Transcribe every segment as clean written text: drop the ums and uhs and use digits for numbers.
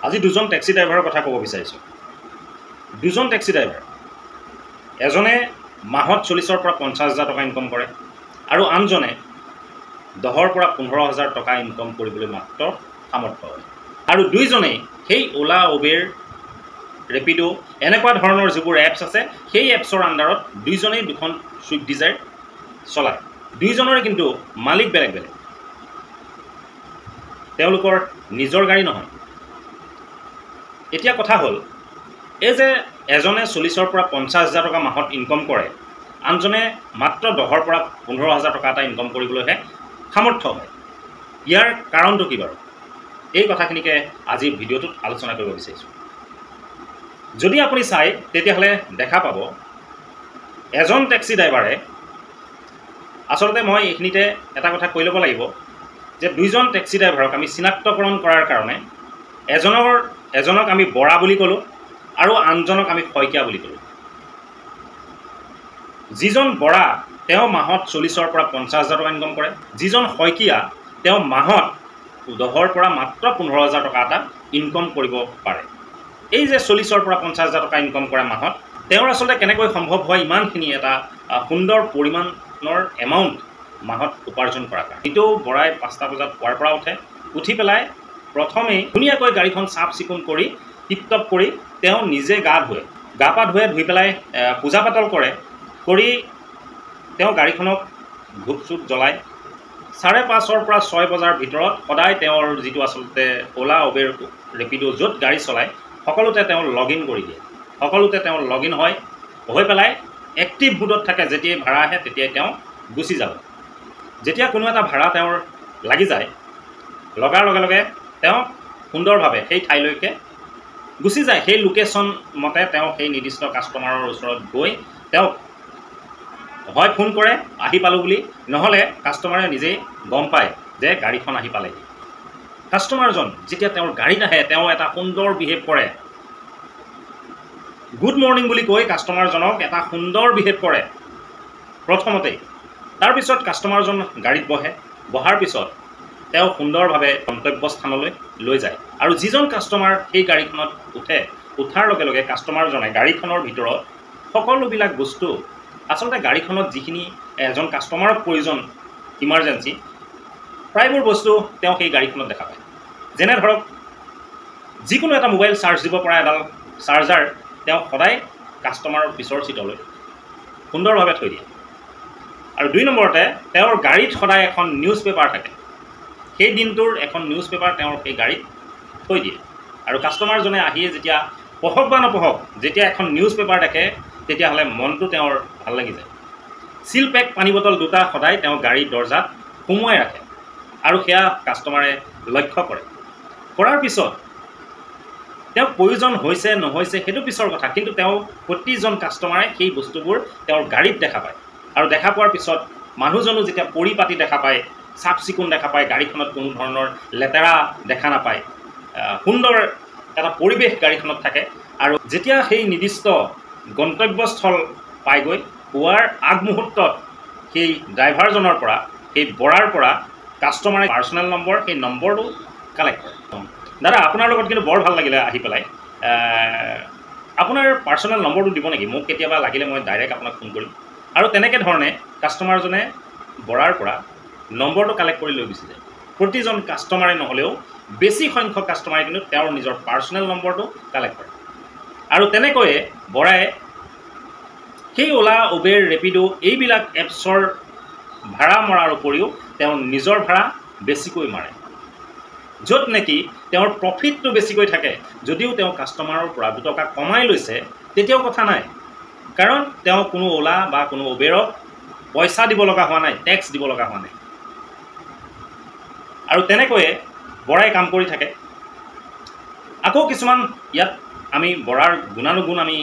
আজি দুজন টেক্সি ড্ৰাইভাৰৰ কথা ক'ব বিচাৰিছোঁ। দুজন টেক্সি ড্ৰাইভাৰ, এজনে মাহত 40ৰ পৰা 50 হাজাৰ টকা ইনকম কৰে আৰু আনজনে 10ৰ পৰা 15 হাজাৰ টকা ইনকম কৰিবলৈ মাত্ৰ সামৰ্থ্য হয়। আৰু দুইজনেই সেই অ'লা, উবেৰ, ৰেপিড' এনেকুৱা ধৰণৰ যিবোৰ এপছ আছে, সেই এপছৰ আণ্ডাৰত দুইজনেই দুখন চুইফ্ট ডিজায়াৰ চলায়। দুইজনৰে কিন্তু মালিক বেলেগ বেলেগ, তেওঁলোকৰ নিজৰ গাড়ী নহয়। এতিয়া কথা হ'ল এই যে এজনে 40ৰ পৰা 50 হাজাৰ টকা মাহত ইনকম কৰে, আনজনে মাত্ৰ 10ৰ পৰা 15 হাজাৰ টকা এটা ইনকম কৰিবলৈহে সামৰ্থ্য হয়। ইয়াৰ কাৰণটো কি বাৰু? এই কথাখিনিকে আজিৰ ভিডিঅ'টোত আলোচনা কৰিব বিচাৰিছোঁ। যদি আপুনি চায় তেতিয়াহ'লে দেখা পাব এজন টেক্সি ড্ৰাইভাৰে, আচলতে মই এইখিনিতে এটা কথা কৈ ল'ব লাগিব যে দুইজন টেক্সি ড্ৰাইভাৰক আমি চিনাক্তকৰণ কৰাৰ কাৰণে এজনক আমি বৰা বুলি ক'লোঁ আৰু আনজনক আমি শইকীয়া বুলি ক'লোঁ। যিজন বৰা তেওঁ মাহত 40ৰ পৰা 50 হাজাৰ টকা ইনকম কৰে, যিজন শইকীয়া তেওঁ মাহত 10ৰ পৰা মাত্ৰ 15 হাজাৰ টকা এটা ইনকম কৰিব পাৰে। এই যে 40ৰ পৰা 50 হাজাৰ টকা ইনকম কৰে মাহত, তেওঁৰ আচলতে কেনেকৈ সম্ভৱ হয় ইমানখিনি এটা সুন্দৰ পৰিমাণৰ এমাউণ্ট মাহত উপাৰ্জন কৰাৰ কাৰণে? এইটো বৰাই 5টা বজাত পুৱাৰ পৰা উঠে, উঠি পেলাই প্ৰথমেই ধুনীয়াকৈ গাড়ীখন চাফ চিকুণ কৰি টিপটপ কৰি তেওঁ নিজে গা ধুৱে, গা পা ধুৱে, ধুই পেলাই পূজা পাতল কৰে, কৰি তেওঁ গাড়ীখনক ধূপ চুপ জ্বলায়। 5:30ৰ পৰা 6 বজাৰ ভিতৰত সদায় তেওঁৰ যিটো আচলতে অ'লা, উবেৰ, ৰেপিড' য'ত গাড়ী চলায় সকলোতে তেওঁ লগ ইন কৰি দিয়ে, সকলোতে তেওঁ লগ ইন হয়, হৈ পেলাই এক্টিভ মুডত থাকে। যেতিয়াই ভাড়া আহে তেতিয়াই তেওঁ গুচি যাব। যেতিয়া কোনো এটা ভাড়া তেওঁৰ লাগি যায়, লগাৰ লগে লগে তেওঁ সুন্দৰভাৱে সেই ঠাইলৈকে গুচি যায়। সেই লোকেশ্যন মতে তেওঁ সেই নিৰ্দিষ্ট কাষ্টমাৰৰ ওচৰত গৈ তেওঁক হয় ফোন কৰে আহি পালোঁ বুলি, নহ'লে কাষ্টমাৰে নিজেই গম পায় যে গাড়ীখন আহি পালেহি। কাষ্টমাৰজন যেতিয়া তেওঁৰ গাড়ীত আহে, তেওঁ এটা সুন্দৰ বিহেভ কৰে, গুড মৰ্ণিং বুলি কৈ কাষ্টমাৰজনক এটা সুন্দৰ বিহেভ কৰে প্ৰথমতেই। তাৰপিছত কাষ্টমাৰজন গাড়ীত বহে, বহাৰ পিছত তেওঁ সুন্দৰভাৱে গন্তব্যস্থানলৈ লৈ যায়। আৰু যিজন কাষ্টমাৰ সেই গাড়ীখনত উঠে, উঠাৰ লগে লগে কাষ্টমাৰজনে গাড়ীখনৰ ভিতৰত সকলোবিলাক বস্তু, আচলতে গাড়ীখনত যিখিনি এজন কাষ্টমাৰক প্ৰয়োজন ইমাৰ্জেঞ্চি, প্ৰায়বোৰ বস্তু তেওঁ সেই গাড়ীখনত দেখা পায়। যেনে ধৰক যিকোনো এটা মোবাইল চাৰ্জ দিব পৰা এডাল চাৰ্জাৰ তেওঁ সদায় কাষ্টমাৰৰ পিছৰ চিটলৈ সুন্দৰভাৱে থৈ দিয়ে। আৰু 2 নম্বৰতে তেওঁৰ গাড়ীত সদায় এখন নিউজ পেপাৰ থাকে, সেই দিনটোৰ এখন নিউজ পেপাৰ তেওঁৰ সেই গাড়ীত থৈ দিয়ে। আৰু কাষ্টমাৰজনে আহিয়ে যেতিয়া পঢ়ক বা নপঢ়ক, যেতিয়া এখন নিউজ পেপাৰ দেখে তেতিয়াহ'লে মনটো তেওঁৰ ভাল লাগি যায়। চিল পেক পানী বটল দুটা সদায় তেওঁ গাড়ীৰ দৰ্জাত সোমোৱাই ৰাখে আৰু সেয়া কাষ্টমাৰে লক্ষ্য কৰে। কৰাৰ পিছত তেওঁক প্ৰয়োজন হৈছে নহৈছে সেইটো পিছৰ কথা, কিন্তু তেওঁ প্ৰতিজন কাষ্টমাৰে সেই বস্তুবোৰ তেওঁৰ গাড়ীত দেখা পায়। আৰু দেখা পোৱাৰ পিছত মানুহজনো যেতিয়া পৰিপাটি দেখা পায়, চাফ চিকুণ দেখা পায়, গাড়ীখনত কোনো ধৰণৰ লেতেৰা দেখা নাপায়, সুন্দৰ এটা পৰিৱেশ গাড়ীখনত থাকে। আৰু যেতিয়া সেই নিৰ্দিষ্ট গন্তব্যস্থল পায়গৈ, পোৱাৰ আগমুহূৰ্তত সেই ড্ৰাইভাৰজনৰ পৰা, সেই বৰাৰ পৰা কাষ্টমাৰে পাৰ্চনেল নম্বৰ, সেই নম্বৰটো কালেক্ট কৰে। দাদা, আপোনাৰ লগত কিন্তু বৰ ভাল লাগিলে আহি পেলাই, আপোনাৰ পাৰ্চনেল নম্বৰটো দিব নেকি? মোক কেতিয়াবা লাগিলে মই ডাইৰেক্ট আপোনাক ফোন কৰিম। আৰু তেনেকৈ ধৰণে কাষ্টমাৰজনে বৰাৰ পৰা নম্বৰটো কালেক্ট কৰি লৈ গুচি যায়। প্ৰতিজন কাষ্টমাৰে নহ'লেও বেছি সংখ্যক কাষ্টমাৰে কিন্তু তেওঁৰ নিজৰ পাৰ্চনেল নম্বৰটো কালেক্ট কৰে। আৰু তেনেকৈয়ে বৰাই সেই অ'লা, উবেৰ, ৰেপিড' এইবিলাক এপছৰ ভাড়া মৰাৰ উপৰিও তেওঁ নিজৰ ভাড়া বেছিকৈ মাৰে, য'ত নেকি তেওঁৰ প্ৰফিটটো বেছিকৈ থাকে। যদিও তেওঁ কাষ্টমাৰৰ পৰা 2 টকা কমাই লৈছে তেতিয়াও কথা নাই, কাৰণ তেওঁ কোনো অ'লা বা কোনো উবেৰক পইচা দিব লগা হোৱা নাই, টেক্স দিব লগা হোৱা নাই। আৰু তেনেকৈয়ে বৰাই কাম কৰি থাকে। আকৌ কিছুমান ইয়াত আমি বৰাৰ গুণানুগুণ আমি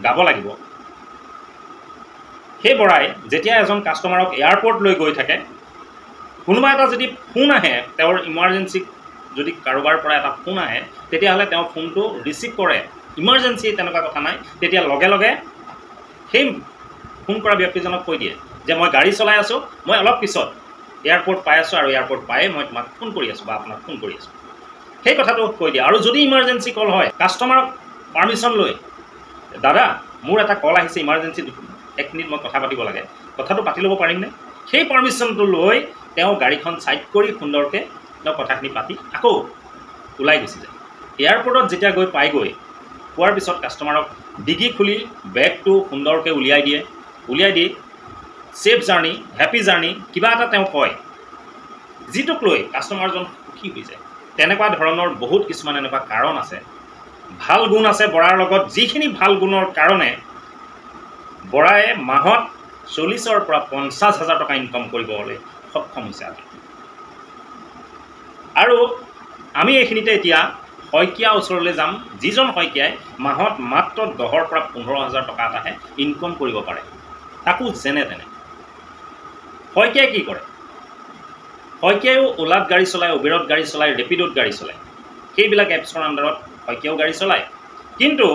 গাব লাগিব। সেই বৰাই যেতিয়া এজন কাষ্টমাৰক এয়াৰপৰ্ট লৈ গৈ থাকে, কোনোবা এটা যদি ফোন আহে, তেওঁৰ ইমাৰ্জেঞ্চি যদি কাৰোবাৰ পৰা এটা ফোন আহে, তেতিয়াহ'লে তেওঁ ফোনটো ৰিচিভ কৰে। ইমাৰ্জেঞ্চি তেনেকুৱা কথা নাই, তেতিয়া লগে লগে সেই ফোন কৰা ব্যক্তিজনক কৈ দিয়ে যে মই গাড়ী চলাই আছোঁ, মই অলপ পিছত এয়াৰপৰ্ট পাই আছোঁ আৰু এয়াৰপৰ্ট পায়ে মই তোমাক ফোন কৰি আছোঁ বা আপোনাক ফোন কৰি আছোঁ। সেই কথাটো কৈ দিয়ে। আৰু যদি ইমাৰ্জেঞ্চি কল হয়, কাষ্টমাৰক পাৰ্মিশ্যন লৈ, দাদা মোৰ এটা কল আহিছে ইমাৰ্জেঞ্চি, 1 মিনিট মই কথা পাতিব লাগে, কথাটো পাতি ল'ব পাৰিমনে? সেই পাৰ্মিশ্যনটো লৈ তেওঁ গাড়ীখন ছাইড কৰি সুন্দৰকৈ তেওঁ কথাখিনি পাতি আকৌ ওলাই গুচি যায়। এয়াৰপৰ্টত যেতিয়া গৈ পায়গৈ, পোৱাৰ পিছত কাষ্টমাৰক ডিগি খুলি বেগটো সুন্দৰকৈ উলিয়াই দিয়ে। উলিয়াই দি ছেফ জাৰ্ণি, হেপী জাৰ্ণি কিবা এটা তেওঁ কয়, যিটোক লৈ কাষ্টমাৰজন সুখী হৈ যায়। তেনেকুৱা ধৰণৰ বহুত কিছুমান এনেকুৱা কাৰণ আছে, ভাল গুণ আছে বৰাৰ লগত, যিখিনি ভাল গুণৰ কাৰণে বৰাই মাহত 40ৰ পৰা 50 হাজাৰ টকা ইনকম কৰিবলৈ সক্ষম হৈছে আজি। আৰু আমি এইখিনিতে এতিয়া শইকীয়া ওচৰলৈ যাম, যিজন শইকীয়াই মাহত মাত্ৰ 10ৰ পৰা 15 হাজাৰ টকা এটাহে ইনকম কৰিব পাৰে, তাকো যেনে তেনে। শইকীয়াই কি কৰে? শইকীয়াইও অ'লাত গাড়ী চলায়, উবেৰত গাড়ী চলায়, ৰেপিডত গাড়ী চলায়, সেইবিলাক এপছৰ আণ্ডাৰত শইকীয়াও গাড়ী চলায়। কিন্তু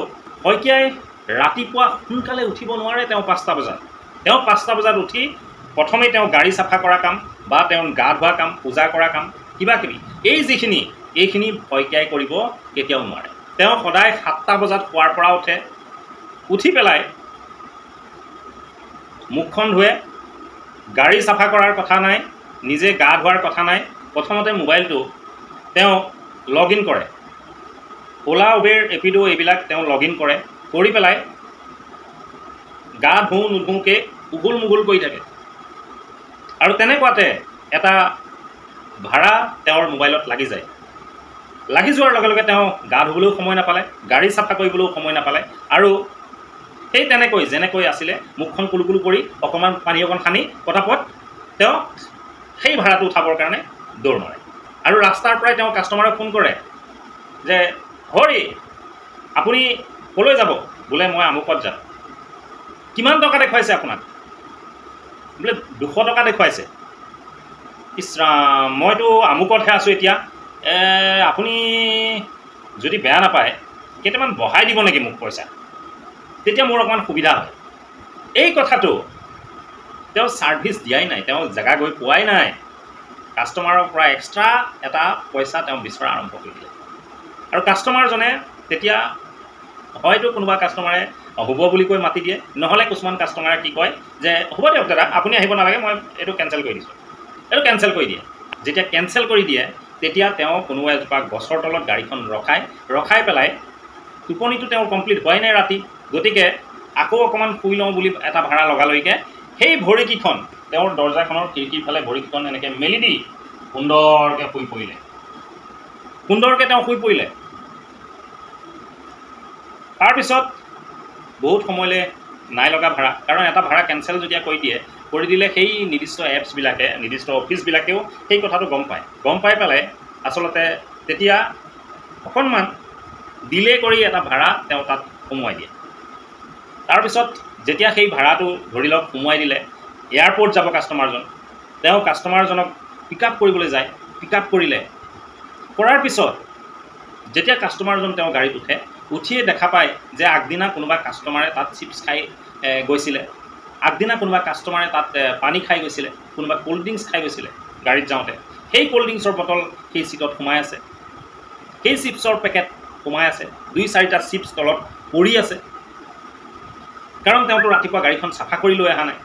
শইকীয়াই ৰাতিপুৱা সোনকালে উঠিব নোৱাৰে। তেওঁ 5টা বজাত, তেওঁ 5টা বজাত উঠি প্ৰথমেই তেওঁ গাড়ী চাফা কৰা কাম বা তেওঁ গা ধোৱা কাম, পূজা কৰা কাম, কিবা কিবি এই যিখিনি, এইখিনি শইকীয়াই কৰিব কেতিয়াও নোৱাৰে। তেওঁ সদায় 7টা বজাত শোৱাৰ পৰা উঠে, উঠি পেলাই মুখখন ধুৱে, গাড়ী চাফা কৰাৰ কথা নাই, নিজে গা ধোৱাৰ কথা নাই, প্ৰথমতে মোবাইলটো তেওঁ লগ ইন কৰে, অ'লা উবেৰ ৰেপিডো এইবিলাক তেওঁ লগ ইন কৰে, কৰি পেলাই গা ধুওঁ নুধুওঁকৈ উগুল মুগুল কৰি থাকে। আৰু তেনেকুৱাতে এটা ভাড়া তেওঁৰ মোবাইলত লাগি যায়। লাগি যোৱাৰ লগে লগে তেওঁ গা ধুবলৈও সময় নাপালে, গাড়ী চাফা কৰিবলৈও সময় নাপালে, আৰু সেই তেনেকৈ যেনেকৈ আছিলে মুখখন কুলুকুলু কৰি অকণমান পানী অকণ সানি পটাপট তেওঁ সেই ভাড়াটো উঠাবৰ কাৰণে দৌৰ মাৰে। আৰু ৰাস্তাৰ পৰাই তেওঁ কাষ্টমাৰক ফোন কৰে যে হৰি আপুনি ক'লৈ যাব? বোলে মই আমুকত যাম। কিমান টকা দেখুৱাইছে আপোনাক? বোলে 200 টকা দেখুৱাইছে। ইছৰাম, মইতো আমুকতহে আছোঁ এতিয়া, আপুনি যদি বেয়া নাপায় কেইটামান বঢ়াই দিব নেকি মোক পইচা, তেতিয়া মোৰ অকণমান সুবিধা হয়। এই কথাটো তেওঁ ছাৰ্ভিচ দিয়াই নাই, তেওঁ জেগা গৈ পোৱাই নাই, কাষ্টমাৰৰ পৰা এক্সট্ৰা এটা পইচা তেওঁ বিচৰা আৰম্ভ কৰি দিলে। আৰু কাষ্টমাৰজনে তেতিয়া হয়তো কোনোবা কাষ্টমাৰে হ'ব বুলি কৈ মাতি দিয়ে, নহ'লে কিছুমান কাষ্টমাৰে কি কয় যে হ'ব দিয়ক দাদা, আপুনি আহিব নালাগে, মই এইটো কেঞ্চেল কৰি দিছোঁ, এইটো কেঞ্চেল কৰি দিয়ে। যেতিয়া কেঞ্চেল কৰি দিয়ে তেতিয়া তেওঁ কোনোবা এজোপা গছৰ তলত গাড়ীখন ৰখাই পেলাই, টোপনিটো তেওঁৰ কমপ্লিট হোৱাই নাই ৰাতি, গতিকে আকৌ অকণমান শুই লওঁ বুলি এটা ভাড়া লগালৈকে সেই ভৰিকেইখন তেওঁৰ দৰ্জাখনৰ খিৰিকীৰ ফালে ভৰিকেইখন এনেকৈ মেলি দি সুন্দৰকৈ শুই পৰিলে, সুন্দৰকৈ তেওঁ শুই পৰিলে। তাৰপিছত বহুত সময়লৈ নাই লগা ভাড়া, কাৰণ এটা ভাড়া কেঞ্চেল যেতিয়া কৰি দিলে সেই নিৰ্দিষ্ট এপছবিলাকে, নিৰ্দিষ্ট অফিচবিলাকেও সেই কথাটো গম পায়। গম পাই পেলাই আচলতে তেতিয়া অকণমান ডিলে কৰি এটা ভাড়া তেওঁ তাত সোমোৱাই দিয়ে। তাৰপিছত যেতিয়া সেই ভাড়াটো ধৰি লওক সোমোৱাই দিলে, এয়াৰপৰ্ট যাব কাষ্টমাৰজন, তেওঁ কাষ্টমাৰজনক পিক আপ কৰিবলৈ যায়, পিক আপ কৰিলে, কৰাৰ পিছত যেতিয়া কাষ্টমাৰজন তেওঁ গাড়ীত উঠে, উঠিয়ে দেখা পায় যে আগদিনা কোনোবা কাষ্টমাৰে তাত চিপছ খাই গৈছিলে, আগদিনা কোনোবা কাষ্টমাৰে তাত পানী খাই গৈছিলে, কোনোবা ক'ল্ড ড্ৰিংকছ খাই গৈছিলে গাড়ীত যাওঁতে, সেই ক'ল্ড ড্ৰিংকছৰ বটল সেই চিটত সোমাই আছে, সেই চিপছৰ পেকেট সোমাই আছে, 2-4টা চিপছ তলত পৰি আছে, কাৰণ তেওঁতো ৰাতিপুৱা গাড়ীখন চাফা কৰি লৈ অহা নাই,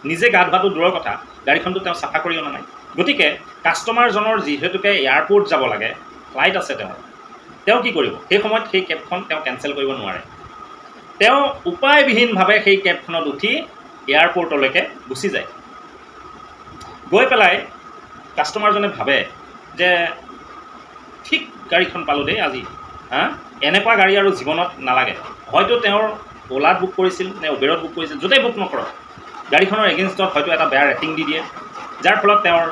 নিজে গা ধোৱাটো দূৰৰ কথা, গাড়ীখনতো তেওঁ চাফা কৰি অনা নাই। গতিকে কাষ্টমাৰজনৰ যিহেতুকে এয়াৰপৰ্ট যাব লাগে, ফ্লাইট আছে তেওঁৰ, তেওঁ কি কৰিব সেই সময়ত? সেই কেবখন তেওঁ কেঞ্চেল কৰিব নোৱাৰে, তেওঁ উপায়বিহীনভাৱে সেই কেবখনত উঠি এয়াৰপৰ্টলৈকে গুচি যায়। গৈ পেলাই কাষ্টমাৰজনে ভাবে যে ঠিক গাড়ীখন পালোঁ দেই আজি, হা, এনেকুৱা গাড়ী আৰু জীৱনত নালাগে। হয়তো তেওঁৰ অ'লাত বুক কৰিছিল নে উবেৰত বুক কৰিছিল, য'তেই বুক নকৰক গাড়ীখনৰ এগেইনষ্টত হয়তো এটা বেয়া ৰেটিং দি দিয়ে, যাৰ ফলত তেওঁৰ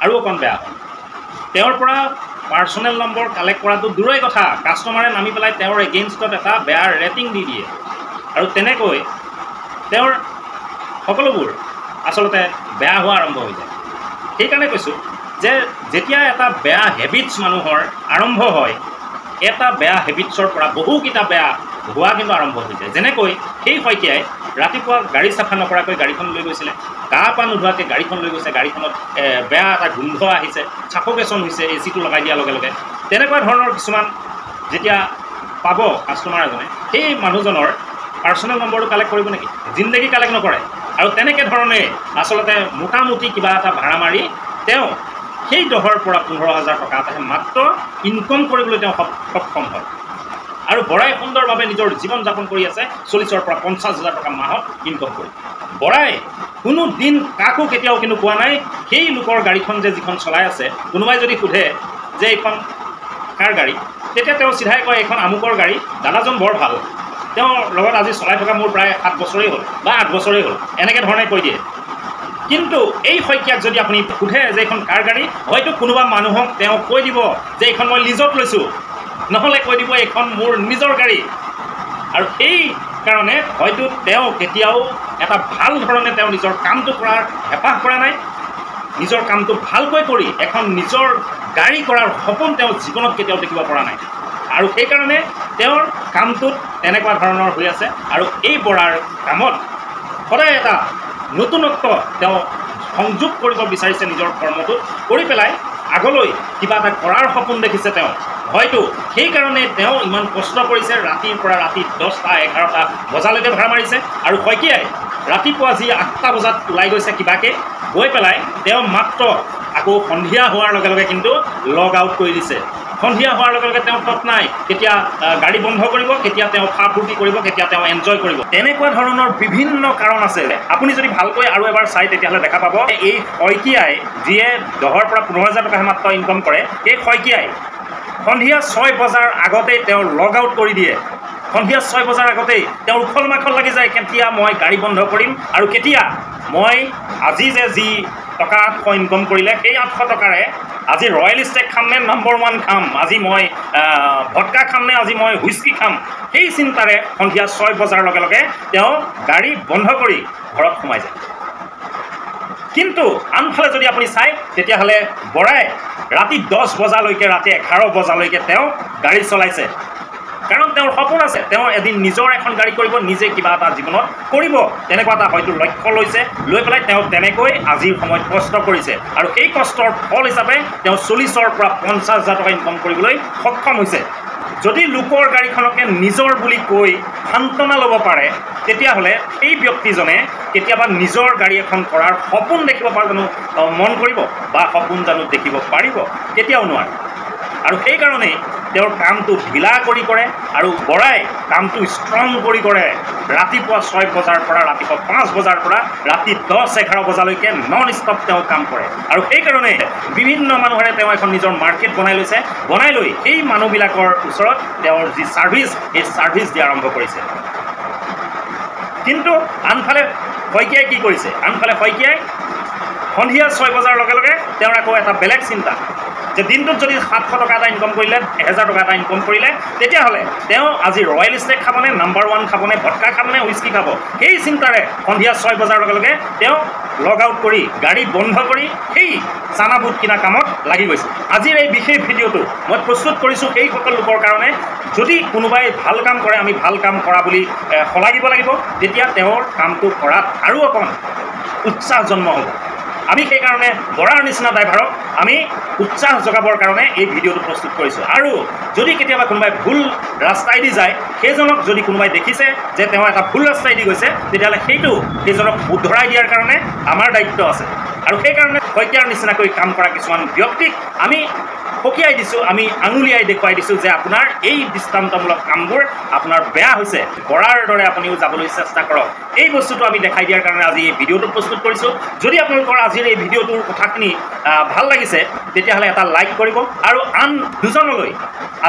আৰু অকণ বেয়া হয়। তেওঁৰ পৰা পাৰ্চনেল নম্বৰ কালেক্ট কৰাটো দূৰৰে কথা, কাষ্টমাৰে নামি পেলাই তেওঁৰ এগেইনষ্টত এটা বেয়া ৰেটিং দি দিয়ে, আৰু তেনেকৈ তেওঁৰ সকলোবোৰ আচলতে বেয়া হোৱা আৰম্ভ হৈ যায়। সেইকাৰণে কৈছোঁ যে যেতিয়া এটা বেয়া হেবিটছ মানুহৰ আৰম্ভ হয়, এটা বেয়া হেবিটছৰ পৰা বহুকেইটা বেয়া হোৱা কিন্তু আৰম্ভ হৈ যায়। যেনেকৈ সেই শইকীয়াই ৰাতিপুৱা গাড়ী চাফা নকৰাকৈ গাড়ীখন লৈ গৈছিলে, গা পা নোধোৱাকৈ গাড়ীখন লৈ গৈছে, গাড়ীখনত বেয়া এটা গোন্ধ আহিছে, চাফকেশ্যন হৈছে এ চিটো লগাই দিয়াৰ লগে লগে। তেনেকুৱা ধৰণৰ কিছুমান যেতিয়া পাব কাষ্টমাৰ এজনে, সেই মানুহজনৰ পাৰ্চনেল নম্বৰটো কালেক্ট কৰিব নেকি? জিন্দেগী কালেক্ট নকৰে। আৰু তেনেকৈ ধৰণে আচলতে মোটামুটি কিবা এটা ভাড়া মাৰি তেওঁ সেই 10ৰ পৰা 15 হাজাৰ টকা এটাহে মাত্ৰ ইনকম কৰিবলৈ তেওঁ সক্ষম হয়। আৰু বৰাই সুন্দৰভাৱে নিজৰ জীৱন যাপন কৰি আছে 40ৰ পৰা 50 হাজাৰ টকা মাহত ইনকম কৰি। বৰাই কোনো দিন কাকো কেতিয়াও কিন্তু কোৱা নাই সেই লোকৰ গাড়ীখন যে যিখন চলাই আছে, কোনোবাই যদি সোধে যে এইখন কাৰ গাড়ী, তেতিয়া তেওঁ চিধাই কয় এইখন আমুকৰ গাড়ী, দাদাজন বৰ ভাল, তেওঁৰ লগত আজি চলাই থকা মোৰ প্ৰায় 7 বছৰেই হ'ল বা 8 বছৰেই হ'ল, এনেকৈ ধৰণে কৈ দিয়ে। কিন্তু এই শইকীয়াক যদি আপুনি সোধে যে এইখন কাৰ গাড়ী, হয়তো কোনোবা মানুহক তেওঁ কৈ দিব যে এইখন মই লিজত লৈছোঁ, নহ'লে কৈ দিব এইখন মোৰ নিজৰ গাড়ী। আৰু সেই কাৰণে হয়তো তেওঁ কেতিয়াও এটা ভাল ধৰণে তেওঁ নিজৰ কামটো কৰাৰ হেঁপাহ কৰা নাই, নিজৰ কামটো ভালকৈ কৰি এখন নিজৰ গাড়ী কৰাৰ সপোন তেওঁ জীৱনত কেতিয়াও দেখিব পৰা নাই। আৰু সেইকাৰণে তেওঁৰ কামটোত তেনেকুৱা ধৰণৰ হৈ আছে। আৰু এই বৰাৰ কামত সদায় এটা নতুনত্ব তেওঁ সংযোগ কৰিব বিচাৰিছে নিজৰ কৰ্মটোত কৰি পেলাই আগলৈ কিবা এটা কৰাৰ সপোন দেখিছে তেওঁ। হয়তো সেইকাৰণে তেওঁ ইমান কষ্ট কৰিছে, ৰাতিৰ পৰা ৰাতি 10টা 11টা বজালৈকে ভাড়া মাৰিছে। আৰু শইকীয়াই ৰাতিপুৱা যি 8টা বজাত ওলাই গৈছে কিবাকৈ, গৈ পেলাই তেওঁ মাত্ৰ আকৌ সন্ধিয়া হোৱাৰ লগে লগে কিন্তু লগ আউট কৰি দিছে। সন্ধিয়া হোৱাৰ লগে লগে তেওঁ তত নাই, কেতিয়া গাড়ী বন্ধ কৰিব, কেতিয়া তেওঁ খা ফূৰ্তি কৰিব, কেতিয়া তেওঁ এনজয় কৰিব, তেনেকুৱা ধৰণৰ বিভিন্ন কাৰণ আছে। আপুনি যদি ভালকৈ আৰু এবাৰ চাই তেতিয়াহ'লে দেখা পাব এই শইকীয়াই যিয়ে 10ৰ পৰা 15 হাজাৰ টকাহে মাত্ৰ ইনকম কৰে, এই শইকীয়াই সন্ধিয়া 6 বজাৰ আগতেই তেওঁ লগ আউট কৰি দিয়ে। সন্ধিয়া 6 বজাৰ আগতেই তেওঁৰ উখল মাখল লাগি যায়, কেতিয়া মই গাড়ী বন্ধ কৰিম আৰু কেতিয়া মই আজি যে যি টকা 800 ইনকম কৰিলে সেই 800 টকাৰে আজি ৰয়েল ষ্টেক খাম নে নম্বৰ 1 খাম, আজি মই ভটকা খাম নে আজি মই হুইস্কি খাম, সেই চিন্তাৰে সন্ধিয়া 6 বজাৰ লগে লগে তেওঁ গাড়ী বন্ধ কৰি ঘৰত সোমাই যায়। কিন্তু আনফালে যদি আপুনি চায় তেতিয়াহ'লে বৰাই ৰাতি 10 বজালৈকে, ৰাতি 11 বজালৈকে তেওঁ গাড়ী চলাইছে। কাৰণ তেওঁৰ সপোন আছে, তেওঁ এদিন নিজৰ এখন গাড়ী কৰিব, নিজে কিবা এটা জীৱনত কৰিব, তেনেকুৱা এটা হয়তো লক্ষ্য লৈছে, লৈ পেলাই তেওঁ তেনেকৈ আজিৰ সময়ত কষ্ট কৰিছে। আৰু সেই কষ্টৰ ফল হিচাপে তেওঁ 40ৰ পৰা 50 হাজাৰ টকা ইনকম কৰিবলৈ সক্ষম হৈছে। যদি লোকৰ গাড়ীখনকে নিজৰ বুলি কৈ সান্তনা ল'ব পাৰে, তেতিয়াহ'লে সেই ব্যক্তিজনে কেতিয়াবা নিজৰ গাড়ী এখন কৰাৰ সপোন দেখিব পাৰে জানো মন কৰিব বা সপোন জানো দেখিব পাৰিব? কেতিয়াও নোৱাৰে। আৰু সেইকাৰণেই তেওঁৰ কামটো ঢিলা কৰি কৰে আৰু বৰাই কামটো ষ্ট্ৰং কৰি কৰে। ৰাতিপুৱা 6 বজাৰ পৰা, ৰাতিপুৱা 5 বজাৰ পৰা ৰাতি 10-11 বজালৈকে নন ষ্টপ তেওঁ কাম কৰে। আৰু সেইকাৰণে বিভিন্ন মানুহেৰে তেওঁ এখন নিজৰ মাৰ্কেট বনাই লৈছে, বনাই লৈ সেই মানুহবিলাকৰ ওচৰত তেওঁৰ যি ছাৰ্ভিচ, সেই ছাৰ্ভিচ দিয়া আৰম্ভ কৰিছে। কিন্তু আনফালে শইকীয়াই কি কৰিছে? আনফালে শইকীয়াই সন্ধিয়া 6 বজাৰ লগে লগে তেওঁৰ আকৌ এটা বেলেগ চিন্তা যে দিনটোত যদি 700 টকা এটা ইনকম কৰিলে, 1000 টকা এটা ইনকম কৰিলে, তেতিয়াহ'লে তেওঁ আজি ৰয়েল ষ্টেক খাবনে, নাম্বাৰ 1 খাবনে, ভটকা খাবনে, হুইস্কি খাব, সেই চিন্তাৰে সন্ধিয়া 6 বজাৰ লগে লগে তেওঁ লগ আউট কৰি গাড়ী বন্ধ কৰি সেই চানা বুট কিনা কামত লাগি গৈছে। আজিৰ এই বিশেষ ভিডিঅ'টো মই প্ৰস্তুত কৰিছোঁ সেইসকল লোকৰ কাৰণে, যদি কোনোবাই ভাল কাম কৰে আমি ভাল কাম কৰা বুলি শলাগিব লাগিব, তেতিয়া তেওঁৰ কামটো কৰাত আৰু অকণ উৎসাহ জন্ম হ'ব। আমি সেইকাৰণে বৰাৰ নিচিনা ড্ৰাইভাৰক আমি উৎসাহ যোগাবৰ কাৰণে এই ভিডিঅ'টো প্ৰস্তুত কৰিছোঁ। আৰু যদি কেতিয়াবা কোনোবাই ভুল ৰাস্তাইদি যায়, সেইজনক যদি কোনোবাই দেখিছে যে তেওঁ এটা ভুল ৰাস্তাইদি গৈছে, তেতিয়াহ'লে সেইটো সেইজনক শুধৰাই দিয়াৰ কাৰণে আমাৰ দায়িত্ব আছে। আৰু সেইকাৰণে শইকীয়াৰ নিচিনাকৈ কাম কৰা কিছুমান ব্যক্তিক আমি সকীয়াই দিছোঁ, আমি আঙুলিয়াই দেখুৱাই দিছোঁ যে আপোনাৰ এই দৃষ্টান্তমূলক কামবোৰ আপোনাৰ বেয়া হৈছে, বৰাৰ দৰে আপুনিও যাবলৈ চেষ্টা কৰক। এই বস্তুটো আমি দেখাই দিয়াৰ কাৰণে আজি এই ভিডিঅ'টো প্ৰস্তুত কৰিছোঁ। যদি আপোনালোকৰ আজিৰ এই ভিডিঅ'টোৰ কথাখিনি ভাল লাগিছে তেতিয়াহ'লে এটা লাইক কৰিব আৰু আন দুজনলৈ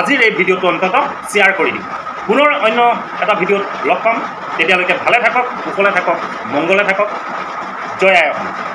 আজিৰ এই ভিডিঅ'টো অন্ততঃ শ্বেয়াৰ কৰি দিব। পুনৰ অন্য এটা ভিডিঅ'ত লগ পাম, তেতিয়ালৈকে ভালে থাকক, কুশলে থাকক, মংগলে থাকক। জয় আই অসম।